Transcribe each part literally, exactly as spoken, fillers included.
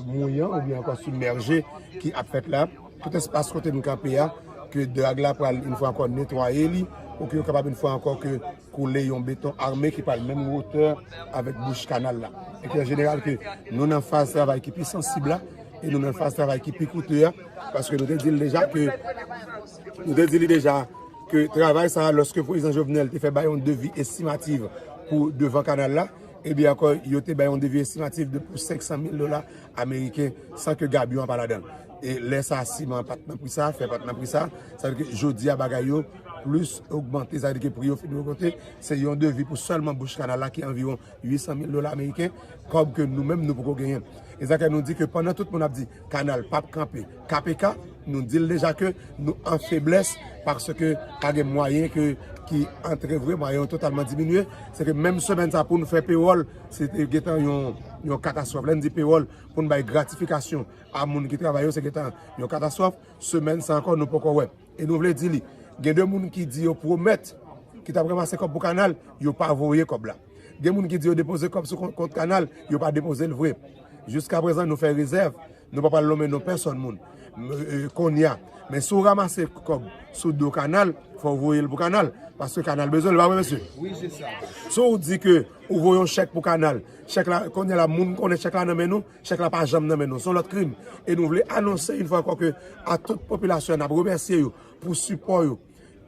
mouyan oubyen ankò sibmèje ki ap fèt la. Tout espas kote n kanpe a, ke drag la pral yon fwa ankò netwaye li, pou ke yo kapab yon fwa ankò ke koule yon beton ame ki pral menm wotè avèk bouch kanal la. E ke an jeneral ke nou nan faz travay ki pi sansib la, e nou nan faz travay ki pi koute a, paske nou te di l deja ke, nou te di li deja ke travay sa a, lòske prezidan Jovenel te fè bay yon devi estimativ pou devan kanal la, ebyen ankò, yo te bay yon devi estimativ de pou senk san mil dola ameriken, san ke gabyon an pa ladan l. E lè sa a, siman an pa t nan pri sa, fè pa t nan pri sa, sa vle di ke jodi a bagay yo plis ogmante, sa vle di ke pri yo fin ogmante, se yon devi pou sèlman bouch kanal la ki anviwon uit san mil dola ameriken, kòb ke nou menm nou poko genyen. E sa fè nou di ke pandan tout moun ap di kanal p ap kanpe, K P K, nou di l deja ke nou an feblès, paske pa gen mwayen ke, ki antre vre, mwayen yo totalman diminye. Se ke menm semèn sa pou nou fè pewòl, se te gentan yon, yon katastwòf. Lè n di pewòl, pou n bay gratifikasyon a moun ki travay yo, se gentan yon katastwòf. Semèn sa ankò, nou poko wè. E nou vle di li, gen de moun ki di yo pwomèt ki t ap ranmase kòb pou kanal, yo pa voye kòb la. Gen moun ki di yo depoze kòb sou kont, kont kanal, yo pa depoze l vre. Jiskaprezan, nou fè rezèv, nou pa pral lonmen non pèsòn moun. M-, e, kounye a. Men si w ranmase kòb sou do kanal, fò w voye l pou kanal, paske kanal bezwen l, pa vre, mesye? Wi, se sa. Si w di ke ou voye yon chèk pou kanal, chèk la, kounye a la, moun konnen chèk la nan men nou, chèk la pa janm nan men nou. Se yon lòt krim. E nou vle anonse yon fwa ankò ke a tout popilasyon an, n ap remèsye yo pou sipò yo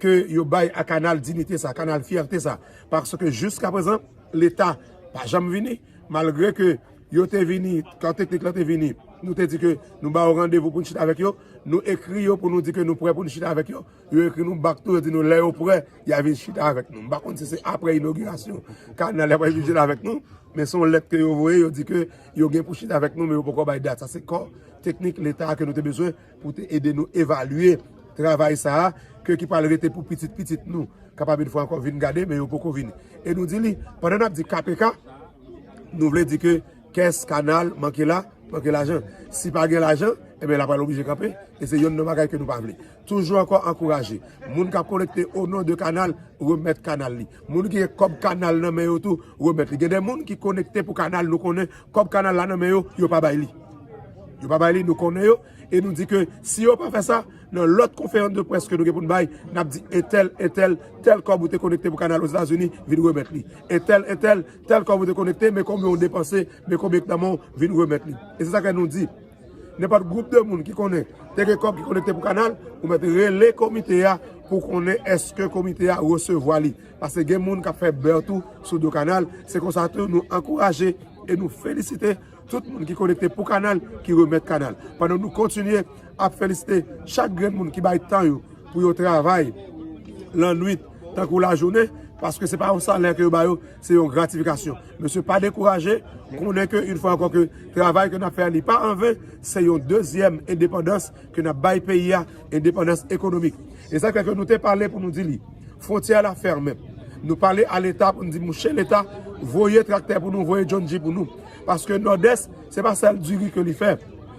ke yo bay a kanal diyite sa, kanal fyète sa. Paske jiskaprezan, Leta pa janm vini, malgre ke yo te vini, kan teknik lan te vini, nou te di ke nou ba yo randevou pou n chita avèk yo, nou ekri yo pou nou di ke nou prè pou n chita avèk yo. Yo ekri nou bak tou, yo di nou lè yo prè, y a vin chita avèk nou. M pa konn si se apre inogirasyon kanal y ap vin chita avèk nou, men se yon lèt ke yo voye, yo di ke yo gen pou chita avèk nou, men yo poko bay dat. Sa se kò teknik Leta a ke nou te bezwen pou te ede nou evalye travay sa a, ke ki pral rete pou pitit pitit nou, kapab yon fwa ankò vin gade, men yo poko vini. E nou di li, pandan n ap di K P K, nou vle di ke kès kanal manke la, manke lajan. Si pa gen lajan, ebyen, l ap pral oblije kanpe, e se yonn nan bagay ke nou pa vle. Toujou ankò ankouraje moun k ap kolekte o non de kanal, remèt kanal li. Moun ki gen kòb kanal nan men yo tou, remèt li. Gen de moun ki konekte pou kanal, nou konnen kòb kanal la nan men yo, yo pa bay li. Yo pa bay li, nou konnen yo, e nou di ke si yo pa fè sa, nan lòt konferans de près ke nou gen pou n bay, n ap di entèl, entèl, tèl kòb ou te konekte pou kanal Ozetazini, vin remèt li. Entèl, entèl, tèl kòb ou te konekte, men konbyen ou depanse, men konbyen k nan men w, vin remèt li. E se sa ke nou di. Nenpòt gwoup de moun ki konnen te gen kòb ki konekte pou kanal, ou mèt rele komite a pou konnen èske komite a resevwa li. Paske gen moun k ap fè bè tou sou do kanal. Se konsa tou nou ankouraje e nou felisite tout moun ki konekte pou kanal, ki remèt kanal. Pandan nou kontinye ap felisite chak grenn moun ki bay tan yo pou yo travay lannwit tankou lajounen, paske se pa yon salè ke yo ba yo, se yon gratifikasyon. Mesye, pa dekouraje, konnen ke yon fwa ankò ke travay ke n ap fè a, li pa anven, se yon dezyèm endepandans ke n ap bay peyi a, endepandans ekonomik. E sa fè ke nou te pale pou nou di li, fwontyè la fèmen. Nou pale a Leta pou nou di, mouche Leta, voye traktè pou nou, voye John G pou nou. Paske Nòdès, se pa sèl diri ke li fè.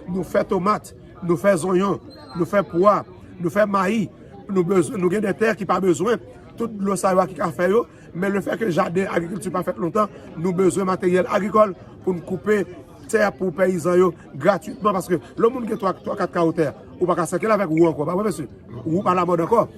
Nou fè tomat, nou fè zonyon, nou fè pwa, nou fè mayi. Nou bezwen, nou gen de tè ki pa bezwen tout dlo sa yo a ki ka fè yo, men lefètke jaden agrikilti pa fèt lontan, nou bezwen materyèl agrikòl pou n koupe tè pou peyizan yo gratwitman, paske lè yon moun gen twa, twa, kat kawo tè, ou pa ka sèke l avèk wou ankò, pa vre, mesye? Wou pa lamòd ankò.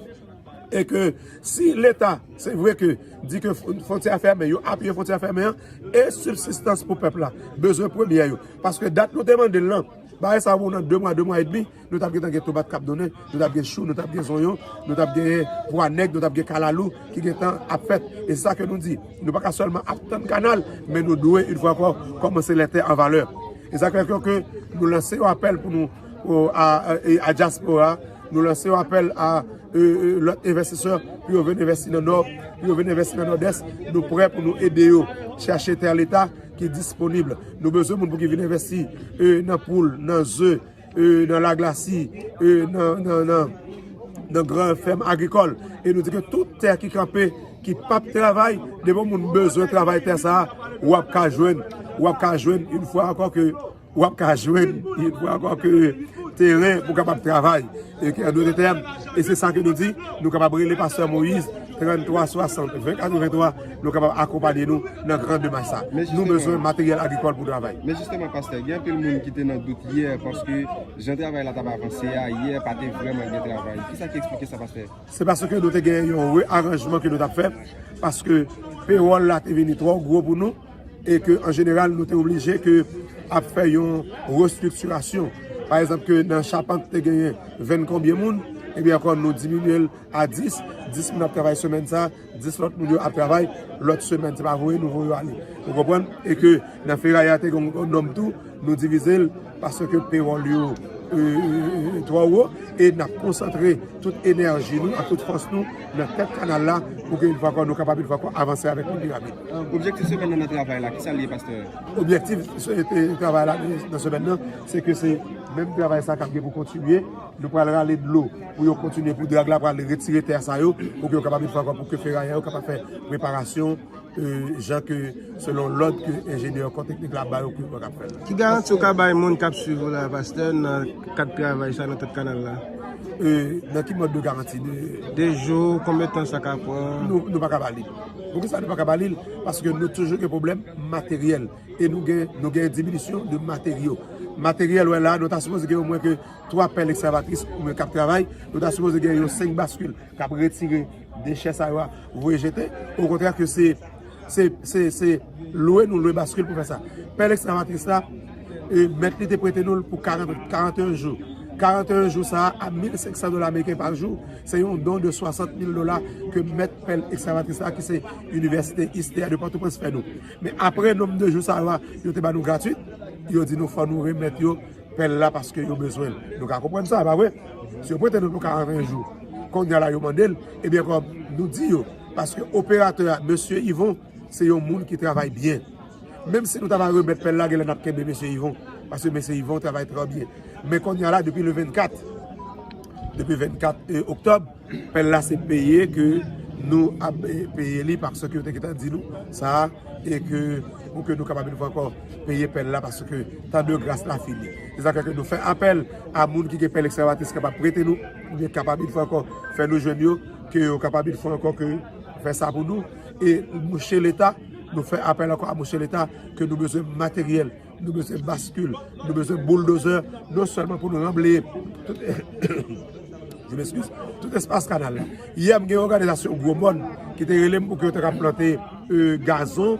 E ke si Leta, se vre ke di ke fw-, fwontyè a fèmen, yo apiye fwontyè a fèmen an, e sibsistans pou pèp la, bezwen premyè yo. Paske dat nou te mande l lan, bagay sa pou nan de mwa, de mwa edmi, nou t ap gentan gen tomat k ap donnen, nou t ap gen chou, nou t ap gen zonyon, nou t ap gen pwa nèg, nou t ap gen kalalou ki gentan ap fèt. E se sa ke nou di. Nou pa ka sèlman ap tann kanal, men nou dwe, yon fwa ankò, kòmanse lè tè an valè. E sa fè ke nou lanse yon apèl pou nou, o, a, a, e a dyaspora, nou lanse yon apèl a, e, e, lòt envestisè pou yo vin envesti nan Nò, pou yo vin envesti nan Nòdès. Nou prè pou nou ede yo chèche tè Leta ki disponib. Nou bezwen moun pou ki vin envesti, e, nan poul, nan ze, e, nan laglasi, e, nan, nan, nan, nan gran fèm agrikòl. E nou di ke tout tè ki kanpe, ki p ap travay, depi yon moun bezwen travay tè sa a, w ap ka jwenn, w ap ka jwenn yon fwa ankò ke, w ap ka jwenn yon fwa ankò ke teren pou kapab travay. E ke an dòt tèm, e se sa ke nou di, nou kapab rele pastè Moïse, Tranntwa swasant ven katrevenntwa, nou kapab akonpaye nou nan gran demach sa. Nou bezwen materyèl agrikòl pou travay. Men jisteman, pastè, gen anpil moun ki te nan dout yè paske jan travay la t ap avanse a, yè pa te vrèman gen travay. Kisa ki eksplike sa, pastè? Se paske nou te gen yon rearanjman ke nou t ap fè, paske pewòl la te vini twò gwo pou nou, e ke an jeneral nou te oblije ke ap fè yon restriktirasyon. Pa egzanp, ke nan chapant te genyen venn konbyen moun, ebyen ankò nou diminye l a dis, dis moun ap travay semèn sa, dis lòt moun yo ap travay lòt semèn, se pa voye nou voye yo ale. Ou konprann? E ke nan feraya te gen yon nòm tou, nou divize l paske pewòl yo twò wo, e n ap konsantre tout enèji nou ak tout fòs nou nan tèt kanal la pou ke yon fwa ankò nou kapab yon fwa ankò avanse avèk li pi rapid. Objektif semèn nan nan travay la, kisa l ye, pastè? Objektif travay la nan semèn nan, se ke se menm travay sa k ap gen pou kontinye. Nou pral rale dlo pou yo kontinye pou drag la pral retire tè sa yo pou ke yo kapab yon fwa ankò pou ke feraya yo kapab fè preparasyon jan ke selon lòd ke enjenyè kò teknik la ba yo pou yo kapab fè l. Ki garanti w ka bay moun k ap swiv ou la, pastè, nan kad travay sa nan tèt kanal la? Nan ki mòd de garanti? De jou, konbyen tan sa ka pran? Nou pa ka ba li. Poukisa nou pa ka ba li l? Paske nou toujou gen pwoblèm materyèl e nou gen nou gen diminisyon de materyo. Materyèl wè la, nou ta sipoze gen omwen ke twa pèl ekskavatris oubyen k ap travay, nou ta sipoze gen yon senk baskil k ap retire dechè sa yo a, voye jete. Okontrè ke se se se se lwe nou lwe baskil pou fè sa. Pèl ekskavatris la, mèt li te prete nou l pou karant, karanteyen jou. Karanteyen jou sa a, a mil senk san dola ameriken pa jou, se yon don de swasant mil dola ke mèt pèl ekskavatris la, ki se Inivèsite East a de Pòtoprens, fè nou. Men apre nonb de jou sa yo a, yo te ba nou gratwit, yo di nou fò nou remèt yo pèl la paske yo bezwen l. Nou ka konprann sa, pa vre? Si yo prete nou pou karanteyen jou, kounye a la yo mande l, ebyen kòm nou di yo, paske operatè a, mesye Yvon, se yon moun ki travay byen. Menm si nou ta va remèt pèl la, genlè n ap kenbe mesye Yvon, paske mesye Yvon travay trè byen. Men kounye a la, depi le vennkat, depi vennkat oktòb, pèl la se peye ke nou ap peye li, paske yo te gentan di nou sa, e ke pou ke nou kapab yon fwa ankò peye pèl la, paske tan de gras la fini. Se sa k fè ke nou fè apèl a moun ki gen pèl ekskavatris kapab prete nou, oubyen kapab yon fwa ankò fè nou jwenn yo, ke yo kapab yon fwa ankò ke fè sa pou nou. E mouche Leta, nou fè apèl ankò a mouche Leta ke nou bezwen materyèl, nou bezwen baskil, nou bezwen bouldozè, non sèlman pou nou ranbleye tout, je m'excuse, tout espas kanal la. Yè, m gen yon òganizasyon Gwo Mòn ki te rele m pou ke yo te ka plante gazon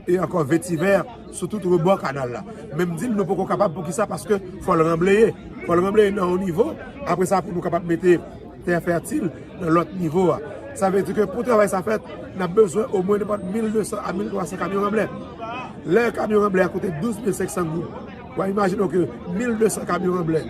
e ankò vetivè sou tout rebò kanal la. Men m di l nou poko kapab, poukisa? Paske fò l ranbleye. Fò l ranbleye nan yon nivo, apre sa pou nou kapab mete tè fètil nan lòt nivo a. Sa vle di ke pou travay sa fèt, n ap bezwen omwen nenpòt mil de san a mil twa san kamyon ranblè. Lè kamyon ranblè a koute douz mil senk san goud, w a imajine w ke mil de san kamyon ranblè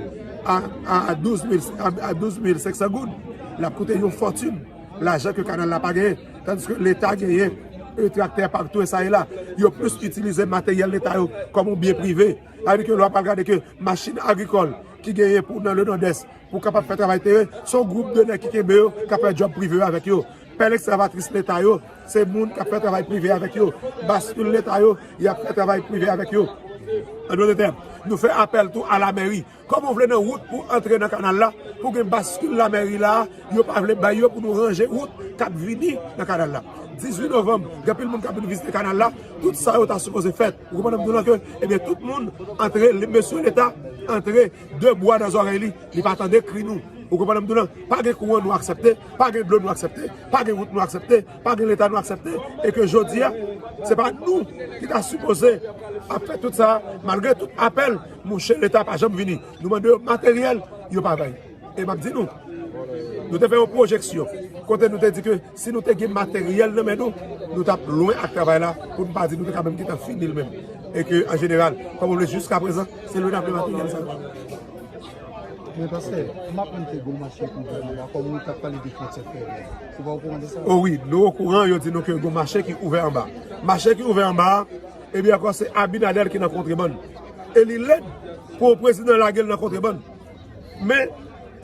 a, a, a douz mil, a, a douz mil senk san goud, l ap koute yon fòtin, lajan ke kanal la pa genyen, tandiske Leta genyen, e, traktè, paktè, sa e la. Yo plis itilize materyèl Leta yo kòm yon byen prive. Sa vle di ke lè w ap al gade ke machin agrikòl ki genyen pou nan le Nòdès, pou kapab fè travay teren, se yon gwoup de nèg ki kenbe yo, k ap fè djòb prive yo avèk yo. Pèl ekskavatris Leta yo, se moun k ap fè travay prive avèk yo. Baskil Leta yo, y ap fè travay prive avèk yo. An dòt tèm, nou fè apèl tou a lamèri. Kòman w vle nan wout pou antre nan kanal la, pou gen baskil lamèri la, yo pa vle bay yo pou nou ranje wout k ap vini nan kanal la. Dizuit novanm, gen anpil moun k ap vin vizite kanal la, tout sa yo ta sipoze fèt. Ou konprann m di w lan ke, ebyen, tout moun antre, mesye Leta antre de bwa nan zòrèy li, li pa tande kri nou. Ou konprann m di w lan? Pa gen kouran nou aksepte, pa gen dlo nou aksepte, pa gen wout nou aksepte, pa gen Leta nou aksepte, e ke jodi a, se pa nou ki ta sipoze ap fè tout sa, malgre tout apèl, mouche Leta pa janm vini. Nou mande yo materyèl, yo pa bay. E m ap di nou, nou te fè yon pwojeksyon kote nou te di ke si nou te gen materyèl nan men nou, nou t ap lwen ak travay la, pou n pa di nou te ka menm gentan fini l menm. E ke, an jeneral, kòm w vle, jiskaprezan, se lwen n ap lwen materyèl sa yo. Men pastè, m aprann ke Gwo Mache ki ouvè anba, kòm ou t ap pale de fwontyè fèmen. Ou pa okouran de sa? O wi, nou okouran, yo di nou ke Gwo Mache ki ouvè anba. Mache ki ouvè anba a, ebyen ankò se Abinader ki nan kontrebann. E li lèd pou yon prezidan lage l nan kontrebann. Men,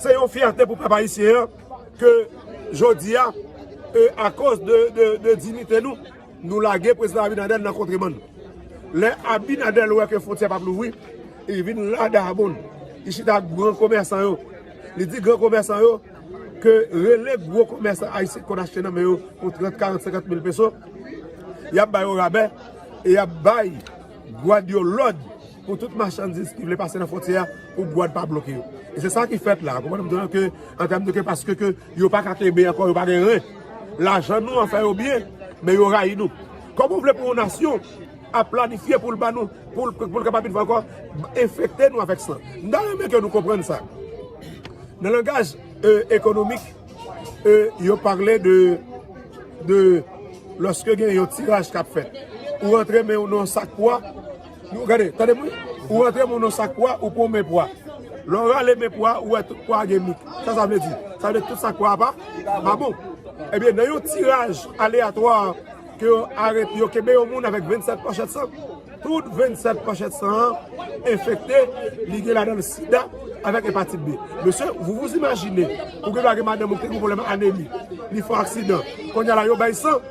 se yon fyète pou pèp ayisyen an ke jodi a, e, akoz de, de, de diyite nou, nou lage prezidan Abinader nan kontrebann. Lè Abinader wè ke fwontyè p ap louvri, li vin la Dayabonn. Li chita ak gran komèsan yo. Li di gran komèsan yo, ke rele gwo komèsan ayisyen k konn achte nan men yo pou trant, karant, senkant mil peso, y ap ba yo rabè e y ap bay gwad yo lòd pou tout machandiz ki vle pase nan fwontyè a pou gwad pa bloke yo. E se sa ki fèt la. Konprann m ke an tèm de ke paske ke yo pa ka kenbe ankò, yo pa gen ren. Lajan nou an fè yo byen, men yo rayi nou. Kòman w vle pou yon nasyon ap planifye pou l ba nou, pou l, pou l kapab vin fè ankò enfekte nou avèk san? M ta renmen ke nou konprann sa. Nan langaj, euh, ekonomik, euh, yo pale de, de lòske gen yon tiraj k ap fèt. Ou rantre men w nan yon sak pwa, nou, gade, tande m wi. Ou rantre men w nan yon sak pwa, ou pran men pwa. Lè w rale men pwa, ou wè tout pwa gen mik. Sa sa vle di? Sa vle di tout sak pwa pa, pa bon. Ebyen, nan yon tiraj aleyatwa ke yo arete, yo kenbe yon moun avèk vennsèt pòchèt san. Tout vennsèt pòchèt san an enfekte, li gen ladan l sida avèk epatit B. Mesye, vous vous imaginez, ou gen dwa gen madanm ou ki te gen pwoblèm anemi, li fè aksidan. Kounye a la, yo bay san,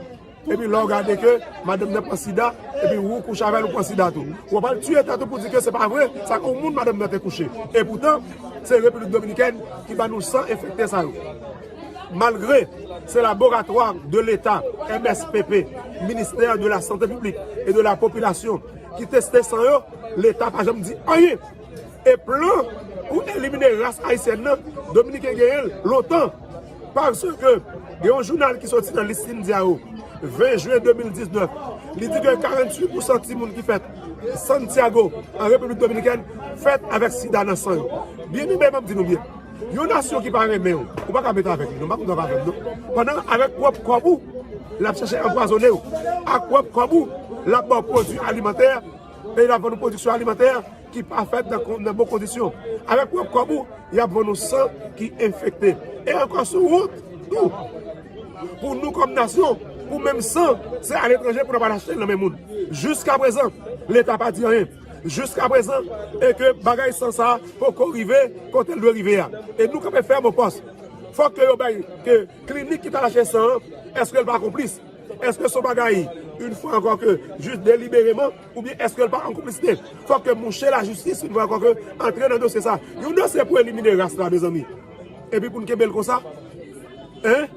epi lè w gade ke madanm nan pran sida, epi ou kouche avè l, ou pran sida tou. Ou ap al tiye tèt ou pou di ke se pa vre, sa ke yon moun madanm nan te kouche. Epoutan, se Repiblik Dominikèn ki ba nou san enfekte sa yo. Malgre se Laboratoire de l'État, M S P P, Ministère de la Santé Publique et de la Population, ki teste san yo, Leta pa janm di anyen. E plan pou elimine ras ayisyèn nan, Dominiken genyen l lontan. Paske gen yon jounal ki soti nan Listín Diario, ven jen de mil diznèf, li di ke karanntuit pousan timoun ki fèt Santiago, an Repiblik Dominikèn, fèt avèk sida nan san yo. Byeneme, ban m di nou byen. Yon nasyon ki pa renmen w, ou pa ka mete avèk li, non, pa kontan avè m, non. Pandan avèk pwòp kòb ou, l ap chèche anpwazonnen w. Ak pwòp kòb ou, l ap ba w pwodui alimantè, e l ap vann ou pwodiksyon alimantè ki pa fèt nan kon-, nan bon kondisyon. Avèk pwòp kòb ou, y ap vann ou san ki enfekte. E ankò se wont tou. Pou nou kòm nasyon, pou menm san, se aletranje pou n ap al achte l nan men moun. Jiskaprezan, Leta pa di anyen. Jiskaprezan, e ke bagay san sa a poko rive kote l dwe rive a. E nou kanpe fèm o pòs. Fòk ke yo bay, ke klinik ki t al achte san an, èske l pa konplis? Èske se yon bagay, yon fwa ankò, ke jis delibereman, oubyen èske l pa an konplisite? Fòk ke mouche lajistis, yon fwa ankò, ke antre nan dosye sa. Yon dosye pou elimine ras la, mezanmi. Epi pou n kenbe l konsa? Hein?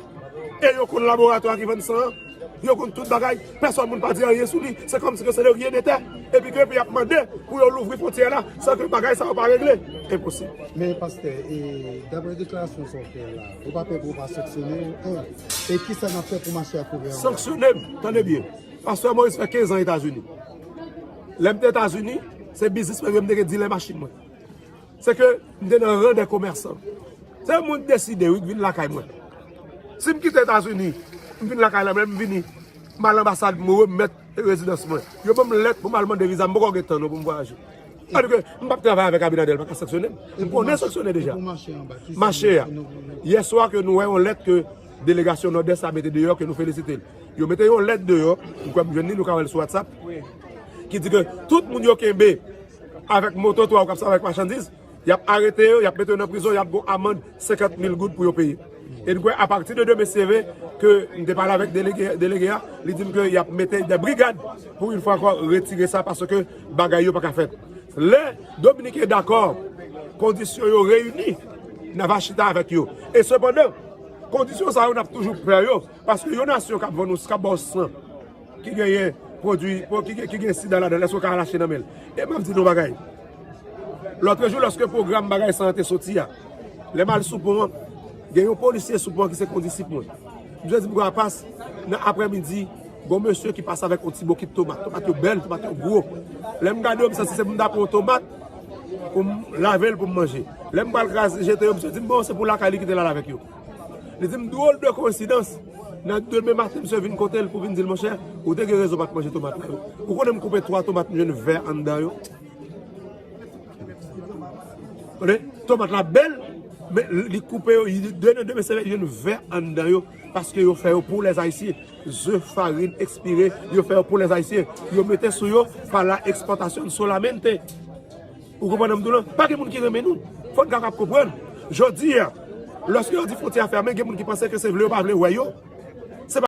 E yo konn laboratwa ki vann san an. Yo konn tout bagay. Pèsòn moun pa di anyen sou li. Se kòmsi ke se de rien n'était. Epi ke epi y ap mande pou yo louvri fwontyè la san ke bagay sa yo pa regle. Enposib. Men pastè, e, daprè deklarasyon sa w fè la, ou pa pè pou yo pa sanksyone w? En. E kisa n ap fè pou mache ak gouvènman? Sanksyone m, tande byen. Pastè Moïse fè kenz an Etazini. Lè m te Etazini, se biznis mwen, m te gen dilè machin mwen. Se ke m te nan ran dè komèsan. Se yon moun deside, wi, k vin lakay mwen. Si m kite Etazini, m vin lakay la, men m vini, m al anbasad, m remèt rezidans mwen. Yo ban m lèt pou m al mande viza, m poko gen tan non pou m vwayaje. Paske m p ap travay avèk Abinader, l pa ka sanksyone m. M konnen sanksyone deja. Mache a. Yè swa ke nou wè yon lèt ke delegasyon Nòdès la mete deyò, ke nou felisite l. Yo mete yon lèt deyò, m kwè m jwenn li, nou ka wè l sou WhatsApp, ki di ke tout moun yo kenbe avèk moto twa ou k ap sèvi avèk machandiz, y ap arete yo, y ap mete yo nan prizon, y ap gon amann senkant mil goud pou yo peye. E n kwè apati de demen seve ke m te pale avèk delege, delege a, li di m ke y ap mete de brigad pou yon fwa ankò retire sa paske bagay yo pa ka fèt. Lè Dominiken dakò, kondisyon yo reyini, n a va chita avèk yo. E sepandan, kondisyon sa yo n ap toujou pè yo, paske yon nasyon k ap vann ou, k ap ba w san, ki genyen pwodui, ki gen, ki gen sida ladan l, èske w ka al achte nan men l? E m ap di nou yon bagay. Lòtrejou, lòske pwogram bagay sa a te soti a, lè m al sou pon an, gen yon polisye sou pon an ki se kondisip mwen. Misye di m, "Rapas, nan aprèmidi, gon mesye ki pase avèk yon ti bokit tomat. Tomat yo bèl, tomat yo gwo." Lè m gade yo, m santi se pou m ta pran yon tomat pou m lave l pou m manje. Lè m pral kraze, jete yo, misye di m, "Bon, se pou lakay li kite l al avèk yo." Li di m, "Dwòl de koyensidans, nan demen maten, misye vin kote l pou vin di l, 'Monchè, ou te gen rezon pa t manje tomat la yo. Ou konnen m koupe twa tomat, m jwenn vè anndan yo.'" Tande? Tomat la bèl, men li koupe yo, de nan demen se yo jwenn vè anndan yo, paske yo fè yo pou lèzayisyen. Ze, farin, ekspire, yo fè yo pou lèzayisyen. Yo mete sou yo pa la ekspòtasyon solamente. Ou konprann m di w lan? Pa gen moun ki renmen nou. Fò n kapab konprann. Jodi a, lòske yo di fwontyè a fèmen, gen moun ki panse ke se vle yo pa vle wè yo.